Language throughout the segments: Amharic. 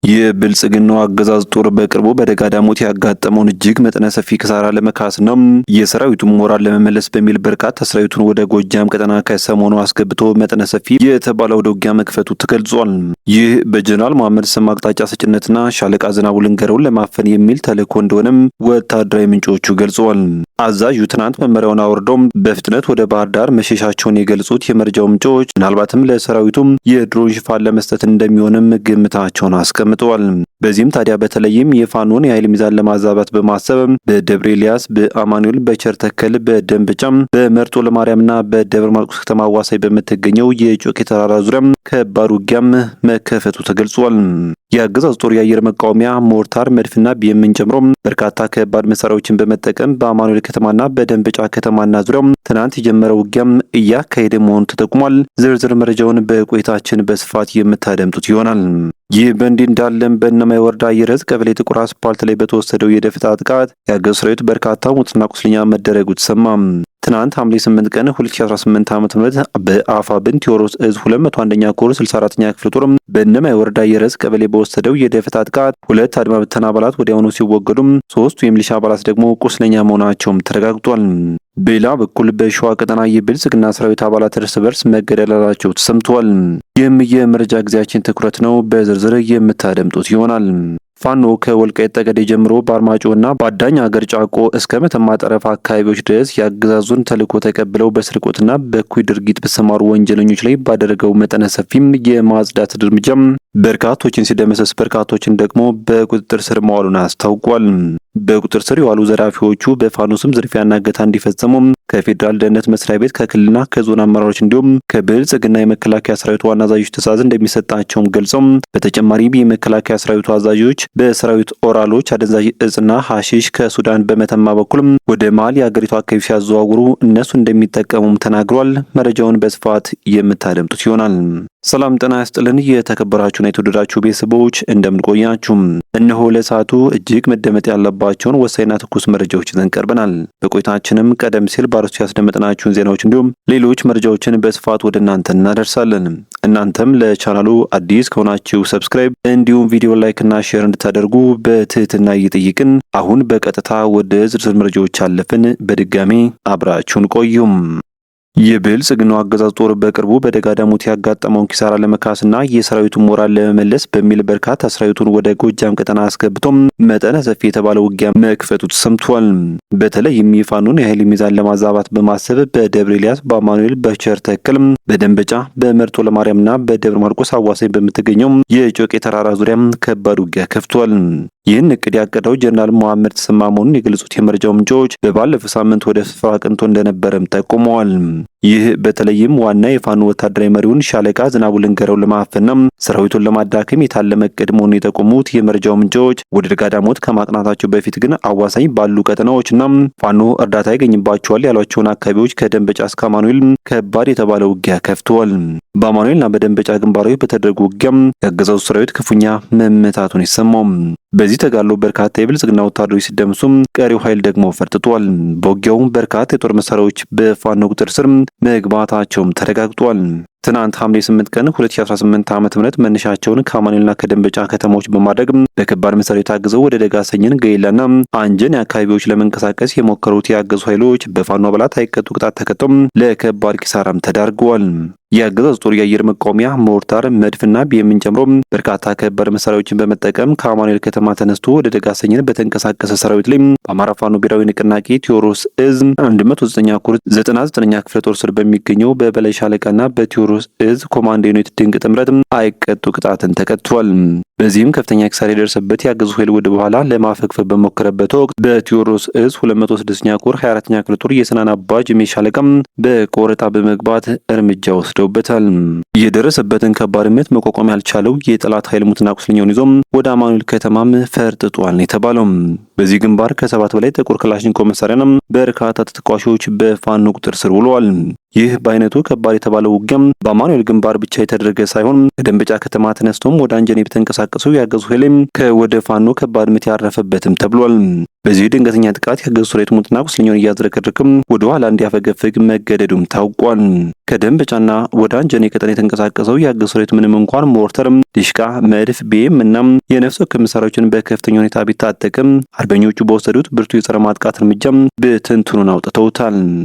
የብልጽግናው አገዛዝ ጦር በቅርቡ በደጋዳሞት ያጋጠመውን እጅግ መጠነ ሰፊ ኪሳራ ለመካስና የሰራዊቱን ሞራል ለመመለስ በሚል በርካታ ሰራዊቱን ወደ ጎጃም ቀጠና ከሰሞኑ አስገብቶ መጠነ ሰፊ የተባለው ውጊያ መክፈቱ ተገልጿል። ይህ በጀነራል መሐመድ ስም አቅጣጫ ሰጭነትና ሻለቃ ዝናቡ ልንገረውን ለማፈን የሚል ተልእኮ እንደሆነም ወታደራዊ ምንጮቹ ገልጸዋል። አዛዡ ትናንት መመሪያውን አውርዶም በፍጥነት ወደ ባህር ዳር መሸሻቸውን የገለጹት የመረጃው ምንጮች ምናልባትም ለሰራዊቱም የድሮን ሽፋን ለመስጠት እንደሚሆንም ግምታቸውን አስቀምጠዋል። በዚህም ታዲያ በተለይም የፋኖን የኃይል ሚዛን ለማዛባት በማሰብ በደብረ ኤልያስ፣ በአማኑኤል፣ በቸርተከል፣ በደንበጫም፣ በመርጦ ለማርያምና በደብረ ማርቆስ ከተማ አዋሳኝ በምትገኘው የጮቄ ተራራ ዙሪያም ከባድ ውጊያም መከፈቱ ተገልጿል። የአገዛዙ ጦር የአየር መቃወሚያ ሞርታር፣ መድፍና ቢኤምን ጨምሮ በርካታ ከባድ መሳሪያዎችን በመጠቀም በአማኑኤል ከተማና በደንበጫ ከተማና ዙሪያው ትናንት የጀመረው ውጊያም እያካሄደ መሆኑ ተጠቁሟል። ዝርዝር መረጃውን በቆይታችን በስፋት የምታደምጡት ይሆናል። ይህ በእንዲህ እንዳለም በእነማይ ወረዳ የረዝ ቀበሌ ጥቁር አስፓልት ላይ በተወሰደው የደፈጣ ጥቃት የአገዛዙ ሰራዊት በርካታ ሙትና ቁስለኛ መደረጉ ተሰማ። ትናንት ሐምሌ 8 ቀን 2018 ዓ.ም በአፋብን ቴዎድሮስ እዝ 201ኛ ኮር 64ኛ ክፍለ ጦር በእነማይ ወረዳ የረዝ ቀበሌ በወሰደው የደፈጣ ጥቃት ሁለት አድማ ብተና አባላት ወዲያውኑ ሲወገዱም ሶስቱ የሚሊሻ አባላት ደግሞ ቁስለኛ መሆናቸውም ተረጋግጧል። በሌላ በኩል በሸዋ ቀጠና የብልጽግና ሰራዊት አባላት እርስ በርስ መገዳደላቸው ተሰምቷል። ይህም የመረጃ ጊዜያችን ትኩረት ነው። በዝርዝር የምታደምጡት ይሆናል። ፋኖ ከወልቃይት ጠገዴ ጀምሮ በአርማጭሆና በአዳኝ አገር ጫቆ እስከ መተማ ጠረፍ አካባቢዎች ድረስ የአገዛዙን ተልዕኮ ተቀብለው በስርቆትና በእኩይ ድርጊት በተሰማሩ ወንጀለኞች ላይ ባደረገው መጠነ ሰፊም የማጽዳት እርምጃም በርካቶችን ሲደመሰስ በርካቶችን ደግሞ በቁጥጥር ስር መዋሉን አስታውቋል። በቁጥጥር ስር የዋሉ ዘራፊዎቹ በፋኖ ስም ዝርፊያና እገታ እንዲፈጽሙ ከፌዴራል ደህንነት መስሪያ ቤት ከክልልና ከዞን አመራሮች እንዲሁም ከብልጽግና የመከላከያ ሰራዊት ዋና አዛዦች ትዕዛዝ እንደሚሰጣቸውም ገልጸው በተጨማሪም የመከላከያ ሰራዊቱ አዛዦች በሰራዊት ኦራሎች አደንዛዥ እጽና ሐሺሽ ከሱዳን በመተማ በኩልም ወደ መሀል የአገሪቱ አካባቢ ሲያዘዋውሩ እነሱ እንደሚጠቀሙም ተናግሯል። መረጃውን በስፋት የምታደምጡት ይሆናል። ሰላም ጤና ይስጥልን። የተከበራችሁና የተወደዳችሁ ቤተሰቦች እንደምን ቆያችሁ? እነሆ ለሰዓቱ እጅግ መደመጥ ያለባቸውን ወሳኝና ትኩስ መረጃዎች ይዘን ቀርበናል። በቆይታችንም ቀደም ሲል ባርሱ ያስደመጥናችሁን ዜናዎች እንዲሁም ሌሎች መረጃዎችን በስፋት ወደ እናንተ እናደርሳለን። እናንተም ለቻናሉ አዲስ ከሆናችሁ subscribe፣ እንዲሁም ቪዲዮ like እና share እንድታደርጉ በትህትና እየጠየቅን አሁን በቀጥታ ወደ ዝርዝር መረጃዎች አለፍን። በድጋሜ አብራችሁን ቆዩም። የብልጽግናው አገዛዝ ጦር በቅርቡ በደጋዳሞት ያጋጠመውን ኪሳራ ለመካስና የሰራዊቱን ሞራል ለመመለስ በሚል በርካታ ሰራዊቱን ወደ ጎጃም ቀጠና አስገብቶም መጠነ ሰፊ የተባለ ውጊያ መክፈቱ ተሰምቷል። በተለይም የፋኖን የኃይል ሚዛን ለማዛባት በማሰብ በደብረ ኤልያስ፣ በአማኑኤል፣ በቸር ተክል፣ በደንበጫ፣ በመርጦ ለማርያምና በደብረ ማርቆስ አዋሳኝ በምትገኘው የጮቄ ተራራ ዙሪያም ከባድ ውጊያ ከፍቷል። ይህን እቅድ ያቀደው ጀነራል መሐመድ ተሰማ መሆኑን የገለጹት የመረጃው ምንጮች በባለፈው ሳምንት ወደ ስፍራ አቅንቶ እንደነበረም ጠቁመዋል። ይህ በተለይም ዋና የፋኖ ወታደራዊ መሪውን ሻለቃ ዝናቡ ልንገረው ለማፈንም ሰራዊቱን ለማዳከም የታለመ እቅድ መሆኑን የጠቆሙት የመረጃው ምንጮች ወደ ደጋዳሞት ከማቅናታቸው በፊት ግን አዋሳኝ ባሉ ቀጠናዎችና ፋኖ እርዳታ ያገኝባቸዋል ያሏቸውን አካባቢዎች ከደንበጫ እስከ አማኑኤል ከባድ የተባለ ውጊያ ከፍተዋል። በአማኑኤልና በደንበጫ ግንባሮች በተደረጉ ውጊያም ያገዛዙ ሰራዊት ክፉኛ መመታቱን ይሰማው። በዚህ ተጋድሎ በርካታ የብልጽግና ወታደሮች ሲደምሱም ቀሪው ኃይል ደግሞ ፈርጥጧል። በውጊያውም በርካታ የጦር መሳሪያዎች በፋኖ ቁጥጥር ስር መግባታቸውም ተረጋግጧል። ትናንት ሐምሌ 8 ቀን 2018 ዓ.ም መነሻቸውን ከአማኑኤልና ከደንበጫ ከተማዎች በማድረግ በከባድ መሳሪያ ታግዘው ወደ ደጋሰኝን ገይላና አንጀን አካባቢዎች ለመንቀሳቀስ የሞከሩት ያገዙ ኃይሎች በፋኖ አባላት አይቀጡ ቅጣት ተቀጥተው ለከባድ ኪሳራም ተዳርገዋል። የአገዛዙ ጦር የአየር መቃወሚያ ሞርታር፣ መድፍና ቢኤምን ጨምሮ በርካታ ከባድ መሳሪያዎችን በመጠቀም ከአማኑኤል ከተማ ተነስቶ ወደ ደጋሰኝን በተንቀሳቀሰ ሰራዊት ላይ በአማራ ፋኖ ብሔራዊ ንቅናቄ ቴዎድሮስ እዝ 109ኛ ኮር 99ኛ ክፍለ ጦር ስር በሚገኘው በበላይ ሻለቃና በቴዎድሮስ እዝ ኮማንዶ unit ድንቅ ጥምረት አይቀጡ ቅጣትን ተቀጥቷል። በዚህም ከፍተኛ ኪሳራ የደረሰበት የአገዛዙ ኃይል ወደ በኋላ ለማፈግፈግ በሞከረበት ወቅት በቴዎድሮስ እዝ 206ኛ ኮር 24ኛ ክፍለ ጦር የስናን አባ ጅሜ ሻለቃም በቆረጣ በመግባት እርምጃ ወስደውበታል። የደረሰበትን ከባድ ምት መቋቋም ያልቻለው የጠላት ኃይል ሙትና ቁስለኛውን ይዞም ወደ አማኑኤል ከተማም ፈርጥጧል ነው የተባለው። በዚህ ግንባር ከ7 በላይ ጥቁር ክላሽንኮቭ መሳሪያና በርካታ ተተኳሾች በፋኖ ቁጥጥር ስር ውለዋል። ይህ በአይነቱ ከባድ የተባለው ውጊያም በአማኑኤል ግንባር ብቻ የተደረገ ሳይሆን ከደንበጫ ከተማ ተነስቶም ወደ አንጀኔ በተንቀሳቀሰው ያገዙ ኃይልም ከወደ ፋኖ ከባድ ምት ያረፈበትም ተብሏል። በዚህ ድንገተኛ ጥቃት ያገዙ ሰራዊት ሙትና ቁስለኛውን እያዝረከረክም ወደ ኋላ እንዲያፈገፍግ መገደዱም ታውቋል። ከደንበጫና ወደ አንጀኔ ቀጠና የተንቀሳቀሰው ያገዙ ሰራዊት ምንም እንኳን ሞርተር፣ ዲሽቃ፣ መድፍ፣ ቢኤም እና የነፍስ ወከፍ መሳሪያዎችን በከፍተኛ ሁኔታ ቢታጠቅም አርበኞቹ በወሰዱት ብርቱ የጸረ ማጥቃት እርምጃ ብትንትኑን አውጥተውታል።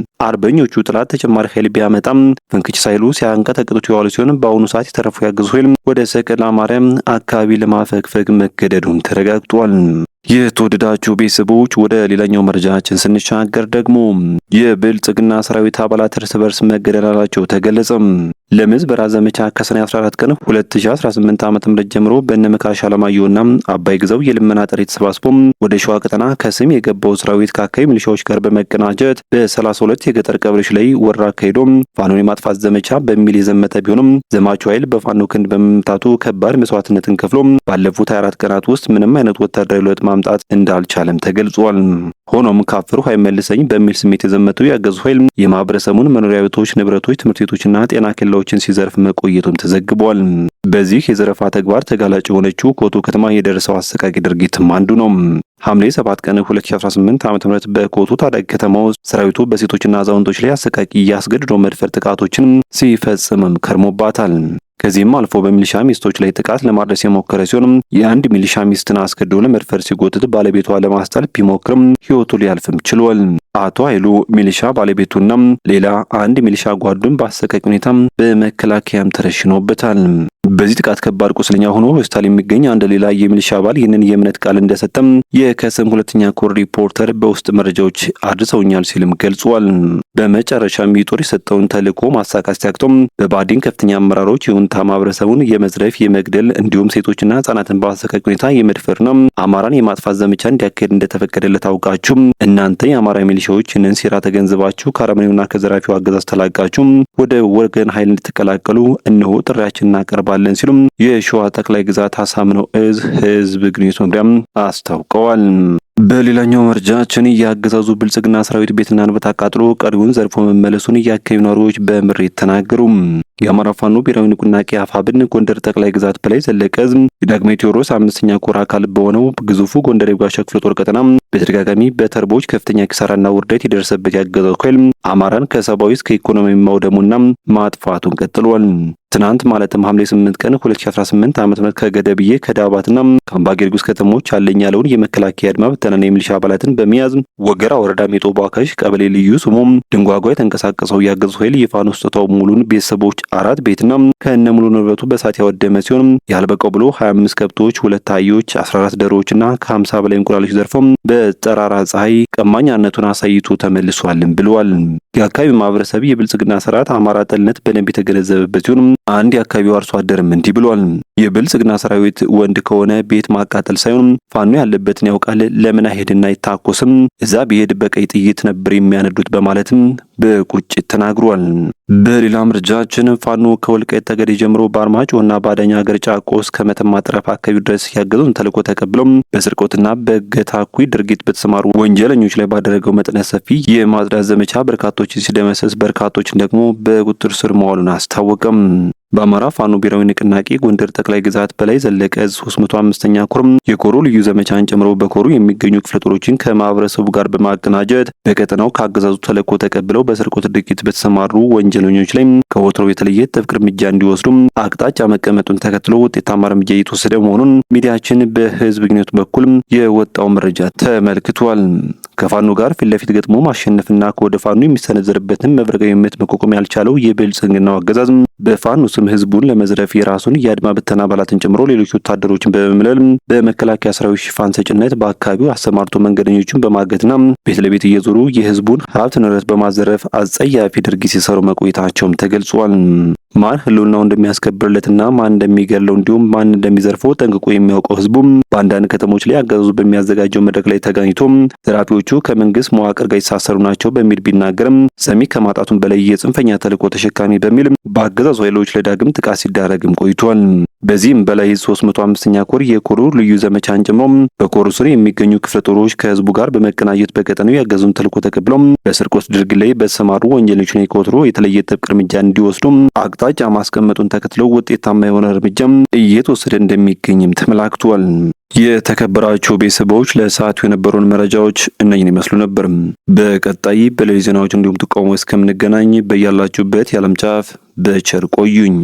አርበኞቹ ጠላት ተጨማሪ ኃይል ቢያመጣም ፍንክች ሳይሉ ሲያንቀጠቅጡት የዋሉ ሲሆን በአሁኑ ሰዓት የተረፉ ያገዙ ኃይል ወደ ሰቀላ ማርያም አካባቢ ለማፈግፈግ መገደዱም ተረጋግጧል። የተወደዳችሁ ቤተሰቦች ወደ ሌላኛው መረጃችን ስንሻገር ደግሞ የብልጽግና ሰራዊት አባላት እርስ በርስ መገደላላቸው ተገለጸም። ለምዝበራ ዘመቻ ከሰኔ 14 ቀን 2018 ዓ.ም ጀምሮ በነመካሽ አለማየሁና አባይ ግዛው የልመና ጥሪ ተሰባስቦ ወደ ሸዋ ቀጠና ከስም የገባው ሰራዊት ከአካባቢ ሚሊሻዎች ጋር በመቀናጀት በ32 የገጠር ቀበሌዎች ላይ ወረራ አካሂዶ ፋኖን የማጥፋት ዘመቻ በሚል የዘመተ ቢሆንም ዘማቹ ኃይል በፋኖ ክንድ በመምታቱ ከባድ መስዋዕትነትን ከፍሎ ባለፉት 24 ቀናት ውስጥ ምንም አይነት ወታደራዊ ለውጥ ማምጣት እንዳልቻለም ተገልጿል። ሆኖም ካፈርሁ አይመልሰኝ በሚል ስሜት የዘመተው ያገዙ ኃይል የማህበረሰቡን መኖሪያ ቤቶች፣ ንብረቶች፣ ትምህርት ቤቶችና ጤና ኬላዎችን ሲዘርፍ መቆየቱም ተዘግቧል። በዚህ የዘረፋ ተግባር ተጋላጭ የሆነችው ኮቶ ከተማ የደረሰው አሰቃቂ ድርጊትም አንዱ ነው። ሐምሌ 7 ቀን 2018 ዓ.ም በኮቶ ታዳጊ ከተማ ውስጥ ሰራዊቱ በሴቶችና አዛውንቶች ላይ አሰቃቂ የአስገድዶ መድፈር ጥቃቶችን ሲፈጽምም ከርሞባታል። ከዚህም አልፎ በሚሊሻ ሚስቶች ላይ ጥቃት ለማድረስ የሞከረ ሲሆን የአንድ ሚሊሻ ሚስትን አስገድዶ ለመድፈር ሲጎትት ባለቤቷ ለማስጣል ቢሞክርም ሕይወቱ ሊያልፍም ችሏል። አቶ ኃይሉ ሚሊሻ ባለቤቱና ሌላ አንድ ሚሊሻ ጓዱን በአሰቃቂ ሁኔታ በመከላከያም ተረሽኖበታል። በዚህ ጥቃት ከባድ ቁስለኛ ሆኖ ሆስፒታል የሚገኝ አንድ ሌላ የሚሊሻ አባል ይህንን የእምነት ቃል እንደሰጠም የከሰም ሁለተኛ ኮር ሪፖርተር በውስጥ መረጃዎች አድርሰውኛል ሲልም ገልጿል። በመጨረሻም ይህ ጦር የሰጠውን ተልዕኮ ማሳካት ሲያቅተው በብአዴን ከፍተኛ አመራሮች ይሁንታ ማህበረሰቡን የመዝረፍ የመግደል እንዲሁም ሴቶችና ህጻናትን በአሰቃቂ ሁኔታ የመድፈርና አማራን የማጥፋት ዘመቻ እንዲያካሄድ እንደተፈቀደለት አውቃችሁ እናንተ የአማራ ሚሊሻዎች ይህንን ሴራ ተገንዝባችሁ ከአረመኔውና ከዘራፊው አገዛዝ ተላቃችሁ ወደ ወገን ኃይል እንድትቀላቀሉ እነሆ ጥሪያችን እናቀርባለን ሲሉም የሸዋ ጠቅላይ ግዛት አሳምነው እዝ ህዝብ ግንኙነት መምሪያም አስታውቀዋል። በሌላኛው መረጃችን የአገዛዙ ብልጽግና ሰራዊት ቤትና ንብረት አቃጥሎ ቀሪውን ዘርፎ መመለሱን የአካባቢው ነዋሪዎች በምሬት ተናገሩ። የአማራ ፋኖ ብሔራዊ ንቅናቄ አፋብን ጎንደር ጠቅላይ ግዛት በላይ ዘለቀ ዕዝ የዳግማዊ ቴዎድሮስ አምስተኛ ኮር አካል በሆነው ግዙፉ ጎንደር የጋሻ ክፍለ ጦር ቀጠና በተደጋጋሚ በተርቦች ከፍተኛ ኪሳራና ውርደት የደረሰበት ያገዛዙ ኃይል አማራን ከሰብአዊ እስከ ኢኮኖሚ ማውደሙና ማጥፋቱን ቀጥሏል። ትናንት ማለትም ሐምሌ 8 ቀን 2018 ዓ.ም ከገደብዬ ከዳባትና ከአምባ ጊዮርጊስ ከተሞች አለኝ ያለውን የመከላከያ አድማ ብተናና የሚሊሻ አባላትን በመያዝ ወገራ ወረዳ ሜጦ ባካሽ ቀበሌ ልዩ ስሙ ድንጓጓ የተንቀሳቀሰው ያገዛዙ ኃይል የፋኖ ስጦታው ሙሉን ቤተሰቦች አራት ቤትና ከነ ሙሉ ንብረቱ በእሳት ያወደመ ሲሆን ያልበቃው ብሎ 25 ከብቶች፣ ሁለት አህዮች፣ 14 ዶሮዎችና ከ50 በላይ እንቁላሎች ዘርፎ በጠራራ ፀሐይ ቀማኛነቱን አሳይቶ ተመልሷልም ብለዋል። የአካባቢው ማህበረሰብ የብልጽግና ስርዓት አማራ ጠልነት በደንብ የተገነዘበበት ሲሆን አንድ የአካባቢው አርሶ አደርም እንዲህ ብሏል። የብልጽግና ሰራዊት ወንድ ከሆነ ቤት ማቃጠል ሳይሆን ፋኖ ያለበትን ያውቃል። ለምን አይሄድና አይታኮስም? እዛ ቢሄድ በቀይ ጥይት ነበር የሚያነዱት በማለትም በቁጭት ተናግሯል። በሌላ መረጃችን ፋኖ ከወልቃይት ጠገዴ ጀምሮ በአርማጭሆና በአዳኝ ሀገር ጫቆ እስከ መተማ ጠረፍ አካባቢ ድረስ ያገዘውን ተልዕኮ ተቀብለው በስርቆትና በእገታ እኩይ ድርጊት በተሰማሩ ወንጀለኞች ላይ ባደረገው መጠነ ሰፊ የማጽዳት ዘመቻ በርካቶችን ሲደመሰስ በርካቶችን ደግሞ በቁጥጥር ስር መዋሉን አስታወቀም። በአማራ ፋኖ ብሔራዊ ንቅናቄ ጎንደር ጠቅላይ ግዛት በላይ ዘለቀ ዕዝ 305ኛ ኮር የኮሩ ልዩ ዘመቻን ጨምሮ በኮሩ የሚገኙ ክፍለ ጦሮችን ከማህበረሰቡ ጋር በማቀናጀት በቀጠናው ከአገዛዙ ተልዕኮ ተቀብለው በስርቆት ድርጊት በተሰማሩ ወንጀለኞች ላይ ከወትሮው የተለየ ጥብቅ እርምጃ እንዲወስዱ አቅጣጫ መቀመጡን ተከትሎ ውጤታማ እርምጃ እየተወሰደ መሆኑን ሚዲያችን በህዝብ ግንኙነት በኩል የወጣው መረጃ ተመልክቷል። ከፋኖ ጋር ፊት ለፊት ገጥሞ ማሸነፍና ከወደ ፋኖ የሚሰነዘርበትን መብረቃዊ ምት መቋቋም ያልቻለው የብልጽግናው አገዛዝ በፋኖ ስም ህዝቡን ለመዝረፍ የራሱን የአድማ ብተና አባላትን ጨምሮ ሌሎች ወታደሮችን በመምለል በመከላከያ ሰራዊት ሽፋን ሰጭነት በአካባቢው አሰማርቶ መንገደኞችን በማገትና ቤት ለቤት እየዞሩ የህዝቡን ሀብት ንብረት በማዘረፍ አጸያፊ ድርጊት ሲሰሩ መቆየታቸውም ተገልጿል። ማን ህልውናው እንደሚያስከብርለትና ማን እንደሚገለው እንዲሁም ማን እንደሚዘርፈው ጠንቅቆ የሚያውቀው ህዝቡም በአንዳንድ ከተሞች ላይ አገዛዙ በሚያዘጋጀው መድረክ ላይ ተገኝቶ ዘራፊዎቹ ከመንግስት መዋቅር ጋር የተሳሰሩ ናቸው በሚል ቢናገርም ሰሚ ከማጣቱን በላይ የጽንፈኛ ተልዕኮ ተሸካሚ በሚል በአገዛዙ ኃይሎች ለዳግም ለዳግም ጥቃት ሲዳረግም ቆይቷል። በዚህም በላይ 305ኛ ኮር የኮሩ ልዩ ዘመቻን ጨምሮ በኮሩ ስር የሚገኙ ክፍለ ጦሮች ከህዝቡ ጋር በመቀናጀት በቀጠናው ያገዛዙን ተልዕኮ ተቀብለው በስርቆት ድርጊት ላይ በተሰማሩ ወንጀለኞች ላይ ከወትሮ የተለየ ጥብቅ እርምጃ እንዲወስዱ አቅጣጫ ማስቀመጡን ተከትለው ውጤታማ የሆነ እርምጃ እየተወሰደ እንደሚገኝም ተመላክቷል። የተከበራችሁ ቤተሰቦች፣ ለሰዓቱ የነበሩን መረጃዎች እነኝን ይመስሉ ነበር። በቀጣይ በሌሎች ዜናዎች እንዲሁም ጥቆማ እስከምንገናኝ በያላችሁበት የዓለም ጫፍ በቸር ቆዩኝ።